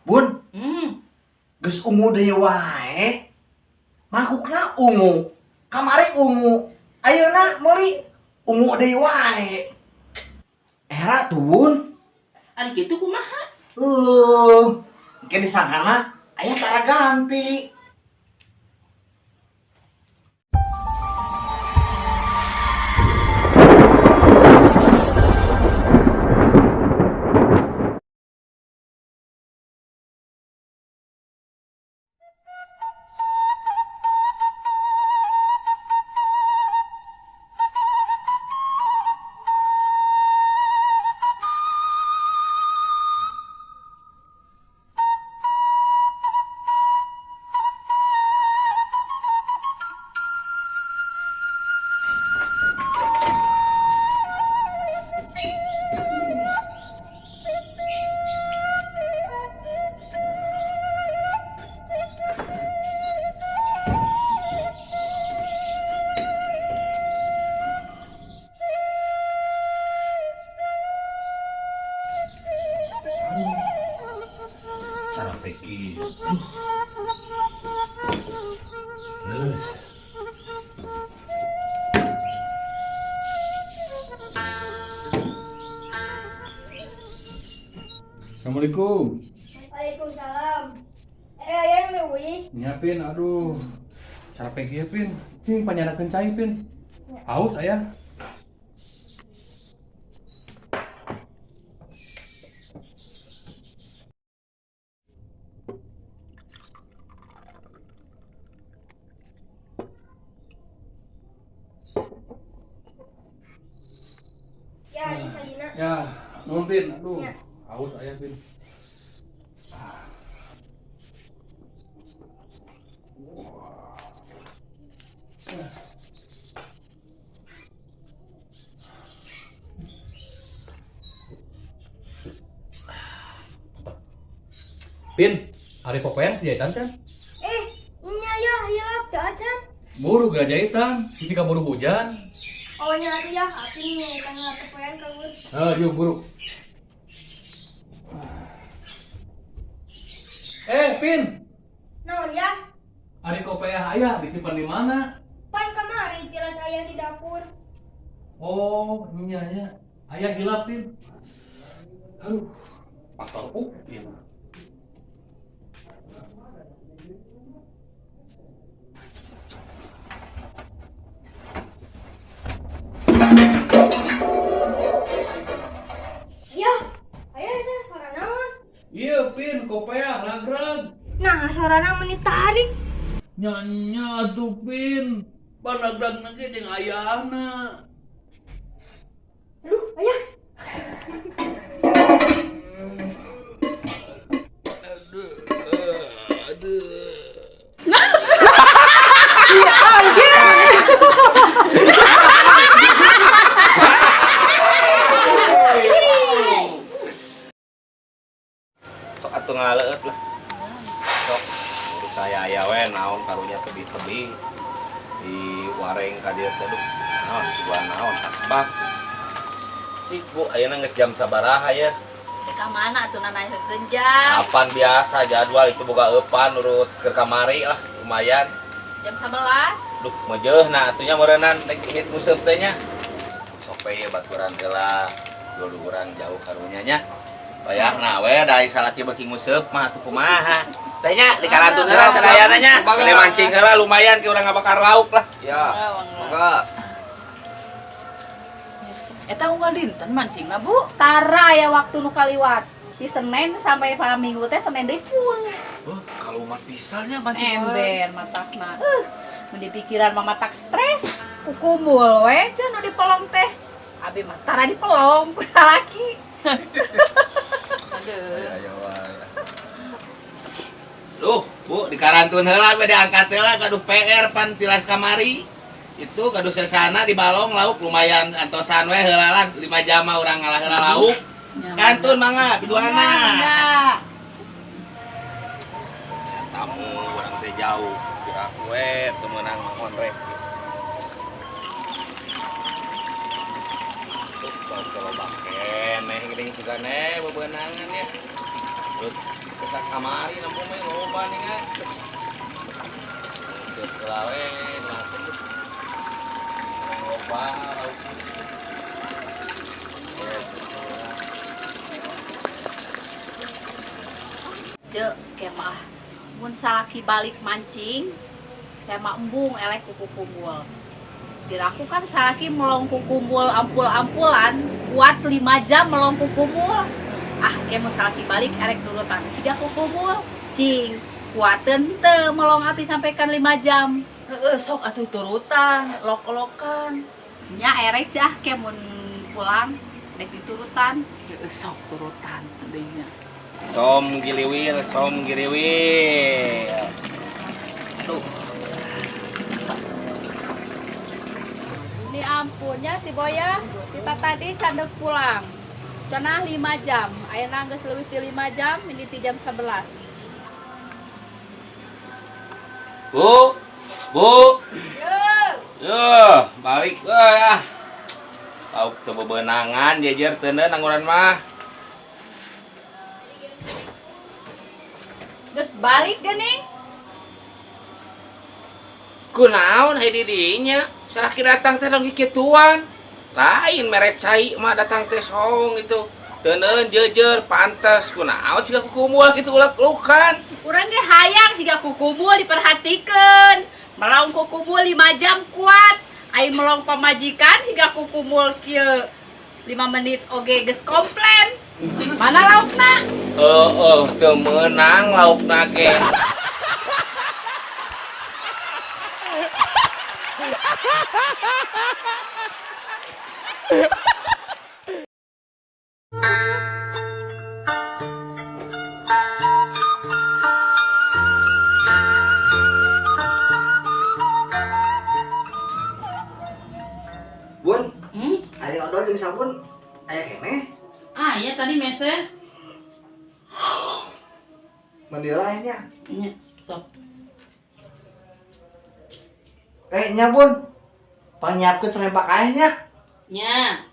Bun. Geus ungu deui wae. Mangkukna ungu. Kamari ungu. Ayeuna meuli ungu deui wae. Era tuh, Bun. Ari kitu kumaha? Mungkin disangkana aya tara ganti. Cara peki. Terus. Assalamualaikum. Waalaikumsalam. Ayah nu uih. Nya Pin, aduh. Cara peki ya Pin. Cing panyanakeun cai Pin. Haus ayah. Ya, ini caina. Ya, nuhun Pin, aduh. Ya. Haus ayah Pin. Pin, hari popoean jahitan kan? Nya ya, hilap teu acan. Buru geura jahitan, jika buru hujan. Oh nya atuh ya, api nih tanggal popoean kamu. Heh, yuk buru. Pin. Naon ya? Ari kopiah ayah disimpan di mana? Pan kamari jelas ayah di dapur. Oh, nya nya. Ayah hilap, Pin. Aduh, faktor U ieu mah. Ya, ayah itu suara naon? Iya, Pin, kopiah ragrag. Nah, suarana meni tarik. Nya tuh, Pin. Panagrag na ge jeung ayahna. Aduh, ayah. Aduh, aduh. Ya anjir. Sok atuh ngaleueut lah. Sok urus saya aya we naon karunya tebih-tebih di wareng ka dieu teh duh. Naon suguhan naon asbak. Cik Bu, ayeuna geus jam sabaraha ya? Teh ka mana atuh nanaekeun jam? Kapan biasa jadwal itu boga eupan nurut keur kamari lah lumayan. Jam 11. Duh, meujeuhna atuh nya meureunnan teh indit museup teh nya. Sok we baturan heula, dulu urang jauh karunya nya. Wayahna we da salaki beuki nguseup mah atuh kumaha. Teh nya di karantun heula sadayana nya. Kene mancing heula lumayan ke urang ngabakar lauk lah. Ya. Mangga. Eta unggal dinten mancingna, Bu. Tara ya waktu nu kaliwat. Di Senin sampai pada Minggu teh Senin deui full. Oh, kalau umat pisannya mancing. Ember matakna. Mun dipikiran mah matak stres. Kukumul we cenah nu dipelong teh. Abi mah tara dipelong ku salaki. Aduh. Ayo wae. Duh, Bu, di karantun heula we diangkat heula gaduh PR pan tilas kamari. Itu gaduh sesana di balong lauk lumayan antosan we heula lah 5 jam mah urang ngalah heula lauk. Kantun mangga piduana. Tamu urang teh jauh, gerak we teu meunang ngondrek. Tuh, kalau keneh geuning sugane bebenangan ya. Sesak kamari nempo mah loba nih kan. Nguseup heula we, langsung loba lauk. Cek kemah mun salaki balik mancing tema embung elek kuku kumbul. Diraku kan salaki melong kukumbul ampul-ampulan kuat 5 jam melong kukumbul. Ah ke mun salaki balik elek turutan siga kukumbul cing kuateun teu melong api sampai kan 5 jam. Heeh sok atuh turutan lok-lokan. Nya erek cah ke mun pulang rek diturutan. Heeh sok turutan deui nya. Com giliwir, com giliwir. Aduh. Ini ampunnya si Boya, kita tadi sandek pulang. Cenah 5 jam, ayeuna geus leuwih ti 5 jam, ini ti jam 11. Bu, Bu. Yo. Yo, balik euy ah. Lauk teu bebenangan jejer teuneun angguran mah. Geus balik geuning. Kunaon hai di dinya? Salaki datang teh dong kituan. Lain mere cai mah datang teh song itu. Teuneun jejer pantes kunaon siga kukumul kitu ulek-ulukan. Urang ge hayang siga kukumul diperhatikeun. Melong kukumul 5 jam kuat. Ai melong pamajikan siga kukumul kieu 5 menit oge geus komplain. Mana laukna? Heeh, teu meunang laukna ge. Bun, aya odol jeung sabun aya keneh? Ah, iya tadi meser. Mandi lah nya. Nya, sok. Nya Bun. Panyiapkeun selempak ae nya. Nya.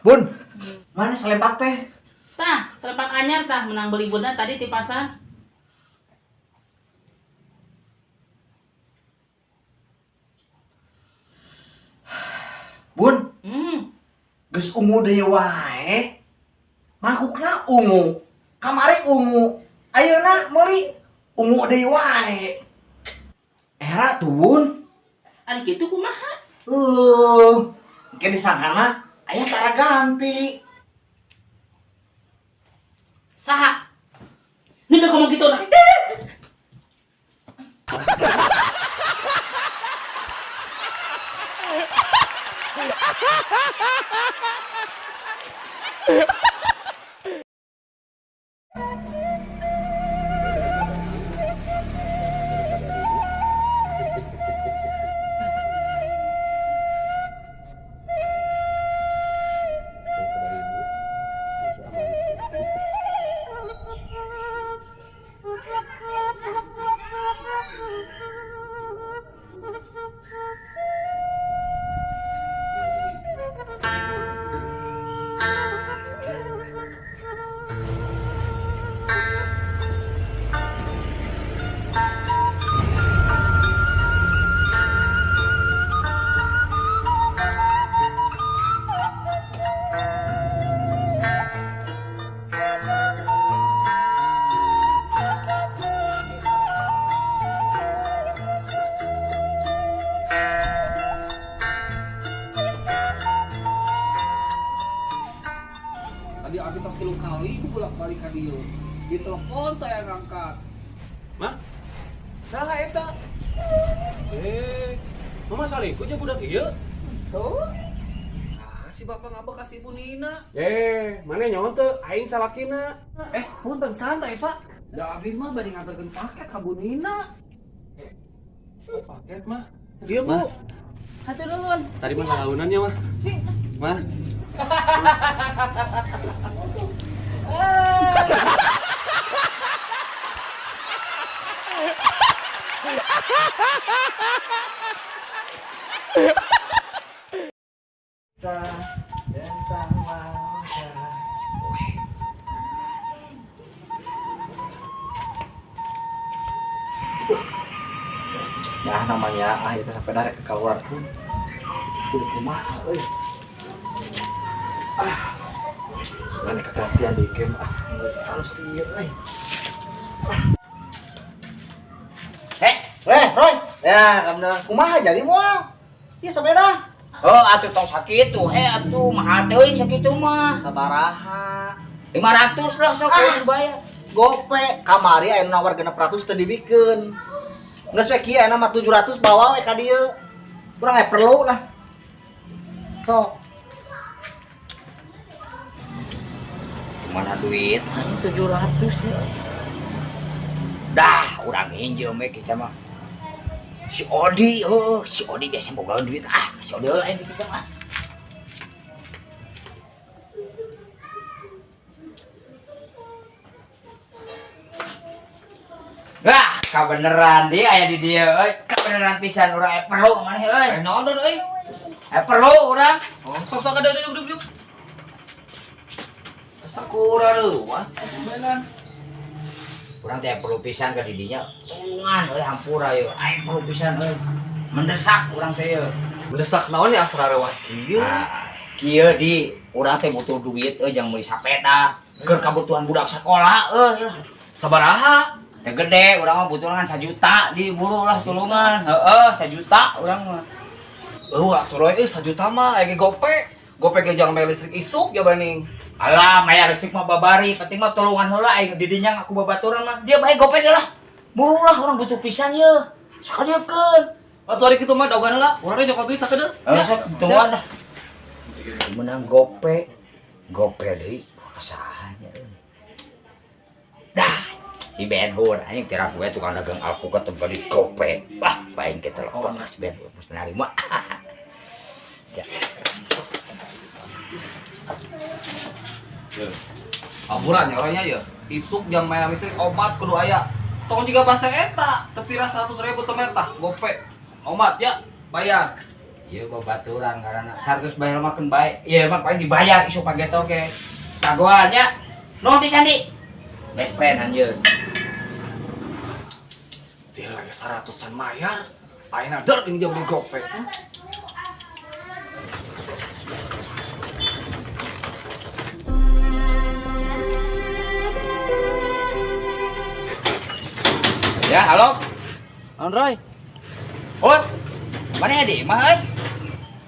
Bun, mana selempak teh? Tah, selempak anyar tah, menang beli bunda tadi di pasar. Bun, geus ungu deui wae. Mangkukna ungu, kamari ungu, ayeuna meuli ungu deui wae. Era tuh Bun. Ari kitu kumaha? Engke disangkana aya tara ganti. Saha? Ini udah ngomong gitu nah. Tadi abi tos 3 kali bolak-balik ka dieu. Ditelepon teh yang ngangkat. Mah? Saha eta? Mama salingkuh jeung budak ieu? Tuh. Ah, si bapak ngabek ka si Ibu Nina. Mana nyawa teu aing salakina. Punten santai, Pak. Da abi mah bade nganterkeun paket ka Bu Nina. Paket mah. Iya, Bu. Hatur nuhun. Tadi mah launan ya mah. Mah. Ya namanya itu sampai darek keluar pun. Udah kumaha euy. Ah. Mana kegantian di game ah. Harus ieu euy. Roy. Ya, kamu kumaha jadi moal? Ieu sepeda. Oh, atuh tong sakitu, atuh mahal teuing sakitu mah. Sabaraha? 500 lah sok kudu bayar. Gope kamari aya nu nawar 600 teu dibikeun. Geus we kieu aya mah 700 bawa we ka dieu. Urang aya perlu lah. Sok. Mana duit? Anjing 700 ya. Dah, urang injem we kita mah. Si Odi, si Odi biasa boga duit ah, si Odi lain kita mah. Wah, kabeneran dia aya di dieu euy. Kabeneran pisan urang aya perlu maneh euy. Naon don euy? Aya perlu urang. Oh, sok-sok ada duduk duduk. Asa kurang leuwas belan. Urang teh perlu pisan ka didinya. Tulungan euy hampura ieu. Aing perlu pisan euy. Mendesak urang teh ieu. Mendesak naon ya asra reuwas kieu? Kieu di urang teh butuh duit euy jang meuli sapeda keur kabutuhan budak sakola euy. Sabaraha? Teh gede urang mah butuh kan 1 juta di buru lah tulungan. Heeh, 1 juta urang mah. Eueuh atuh Roy euy 1 juta mah aya ge gope. Gope ge jang bayar listrik isuk ya baning. Alah, mayar listrik mah babari, penting mah tulungan heula aing didinya ngaku babaturan mah. Dia bae gope ge lah. Buru lah urang butuh pisan ye. Sakadieukeun. Atuh ari kitu mah dagoan heula. Urang ge joko duit sakedeung. Heeh, sok tungguan dah. Menang gope. Gope deui kasahannya euy. Dah, si Ben Hur anjing tira gue tukang dagang alpukat teu bari gope. Wah, paing ke telepon lah si Ben Hur mesti narima. Ja. Aburan ya orangnya ya. Isuk jam bayar listrik omat kudu aya. Tong juga bahasa eta, tepira 100.000 teu mertah, gope. Omat ya, bayar. Ieu babaturan karena 100 bayar mah keun bae. Ieu mah paling dibayar isuk pagi teh oke. Kagoan nya. Nuhun pisan di. Best friend anjeun. Dia lagi 100-an mayar. Ayeuna der jeung jam gope. Ya, halo. Naon Roy? Hur. Mana ya di imah euy?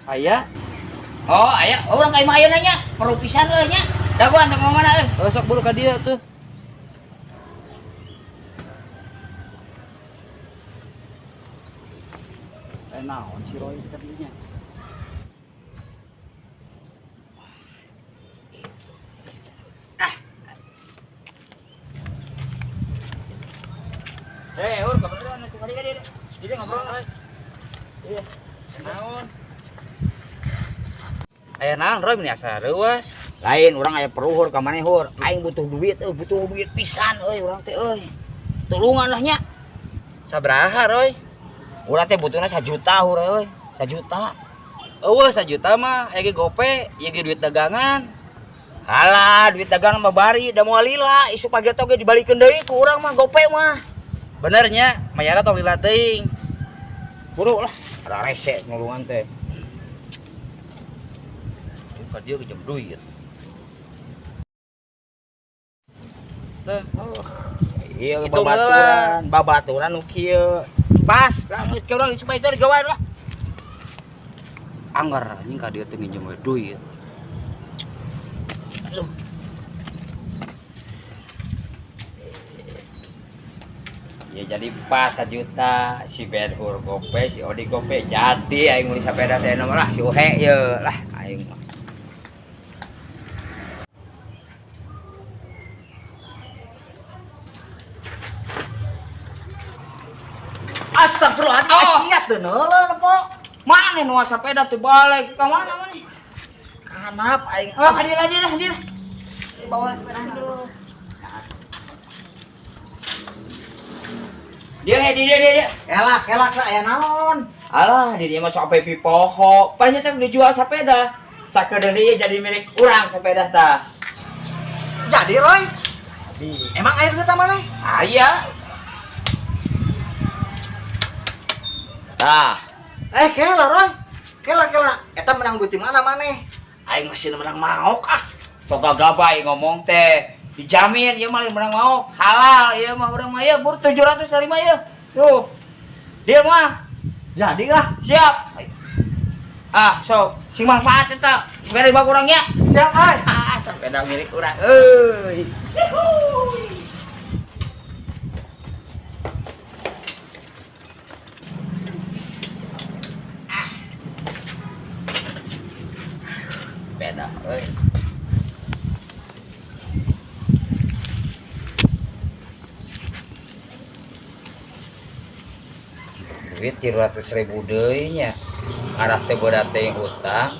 Aya. Oh, aya. Oh, urang ka imah ayeuna nya. Perlu pisan euy nya. Dagoan teh mana euy? Oh, sok buru ka dieu tuh. Naon si Roy tadinya? Ah. Hur, kebetulan aku kali kali. Jadi ngobrol, Roy. Iya. Naon? Aya naon Roy meni asa reuas. Lain urang aya perlu hur ka maneh hur. Aing butuh duit euy, butuh duit pisan euy urang teh euy. Tulungan lah nya. Sabaraha Roy? Urang teh butuhna 1 juta hur euy, 1 juta. Eueuh 1 juta mah aya ge gope, ieu ge duit dagangan. Alah, duit dagangan mah bari da moal lila, isuk pagi teh ge dibalikeun deui ku urang mah gope mah. Bener nya, mayarna tong lila teuing. Buru lah, ada rese nulungan teh. Ka dieu ge jam duit. Teh. Iya, Hitung heula. babaturan, babaturan nu kieu. Pas, lah geus urang supaya itu digawe lah. Anggar anjing ka dieu teh nginjem we duit. Aduh. Ya jadi pas 1 juta, si Ben Hur gope, si Odi gope, jadi aing meuli sapeda teh nomor lah si Uhe ye lah aing mah. Astagfirullahaladzim. Oh. Sia teu neuleuh po. Mana nu sepeda teu balik ka mana maneh? Kanap aing. Oh, hadir hadir hadir. Bawa sepeda. Dia dia dia dia. Elak, elak lah aya naon. Alah, di dia mah sok ape pipoho. Palingnya teh dijual sepeda. Sakedeun ieu jadi milik urang sepeda tah. Jadi Roy. Emang air duit maneh? Aya. Tah, Kela Roy. Kela kela. Eta menang duit di mana maneh? Aing masih menang maok ah. Sok gagabay ngomong teh. Dijamin ieu mah menang maok. Halal ieu mah urang mah ieu bur 700 tarima ieu. Tuh. Dia mah Jadi lah. siap. Ah, sok sing manfaat eta. Bere bag urang nya. Siap ay. Ah, sepeda milik urang. Euy. Ah. Sepeda euy. Duit 300.000 deui nya. Arah teh boda teh hutang,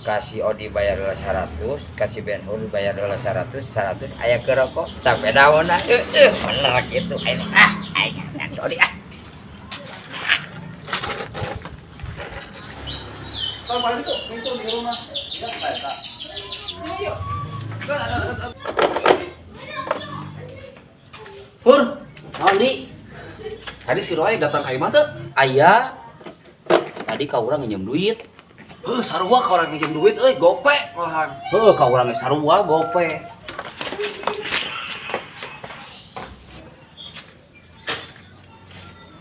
kasih Odi bayar heula 100, kasih Benhur bayar heula 100, 100 aya ke rokok, sepeda wana bener gitu. Aing ah, aing si Odi ah. Kalau paling itu, itu di rumah. Tidak apa ya, Pur, naon di? Tadi si Roy datang ka imah teu? Aya. Tadi ka urang nginjem duit. Heuh, sarua ka urang nginjem duit euy, gope malahan. Heuh, ka urang ge sarua gope.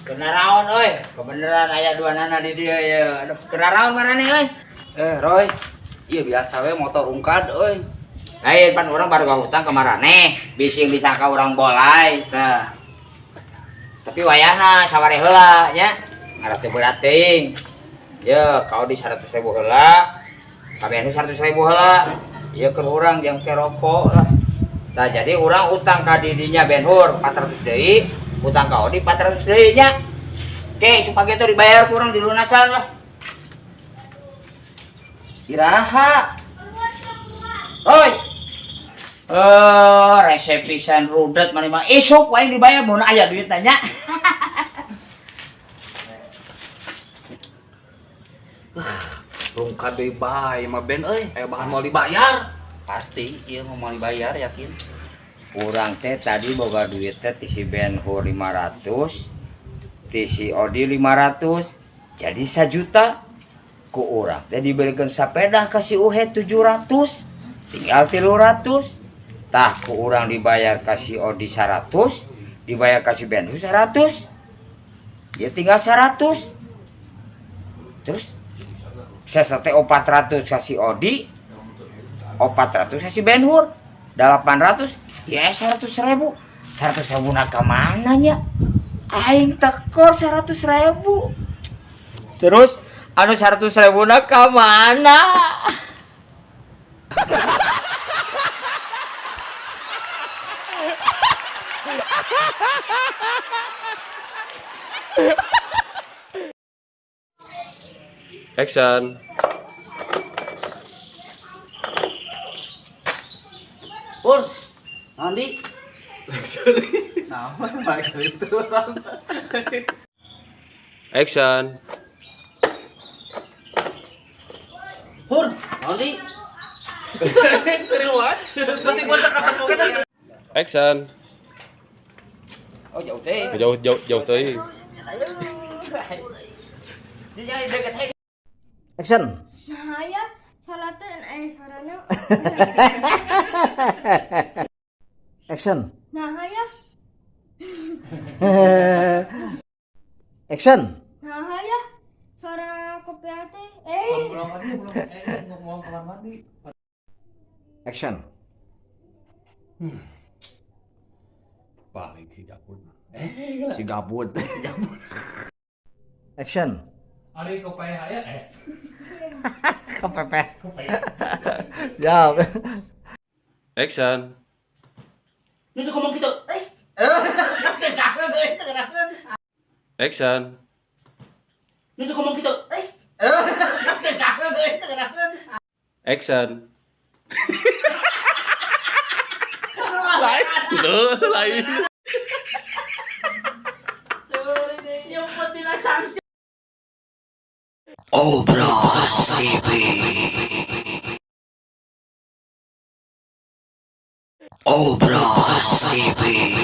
Kenaraon euy, kebeneran aya dua nana di dieu ye. Aduh, kenaraon marane euy. Roy, iya biasa we motor rungkad euy. Lain pan urang baru hutang ke maraneh, bising disangka urang bolai tah. Tapi wayahna saware heula nya, ngarep teh berat teuing. Ye, kau di 100.000 heula, kabeh nu 100.000 heula. Ieu keur urang jeung ke rokok lah. Tah jadi urang utang ka didinya Benhur 400 deui, utang ka Odi 400 deui nya. Oke, supaya teh dibayar ku urang dilunasan lah. Iraha. Oi. Resep pisan rudet maneh mah isuk wae dibayar mun aya duit nya. Rungkad deui bae mah Ben euy, aya bahan moal dibayar. Pasti ieu mah moal dibayar yakin. Urang teh tadi boga duit teh ti si Benhur 500, ti si Odi 500, jadi 1 juta. Ku urang teh diberikan sepeda ka si Uhe 700, tinggal 300. Tah ku urang dibayar ka si Odi 100, dibayar ka si Benhur 100. Dia tinggal 100. Terus sesa teh 400 ka si Odi, 400 ka si Benhur, 800, ya 100.000. 100.000 na ka mana nya? Aing tekor 100.000. Terus anu 100.000 na ka mana? Action. Pur, naon di? Naon balik itu. Action. Pur, naon di? Serius banget. Masih gua tekan. Action. Oh, jauh teh. Jauh jauh jauh teuing. Action. Nah ya, salaten sarana. Action. Nah ya, Action. nah ya, suara kopi teh. Pulang mandi, pulang. Ngomong kamar mandi. Action. Paling si Gaput. Si Gaput. Action. Ari kopi aya Kepepe. Siap. Action. Ini ngomong gitu. Action. Nu ngomong kitu. Action. Lain, tuh, lain. Nyumpet dina cangcut. Obras TV. Obras TV.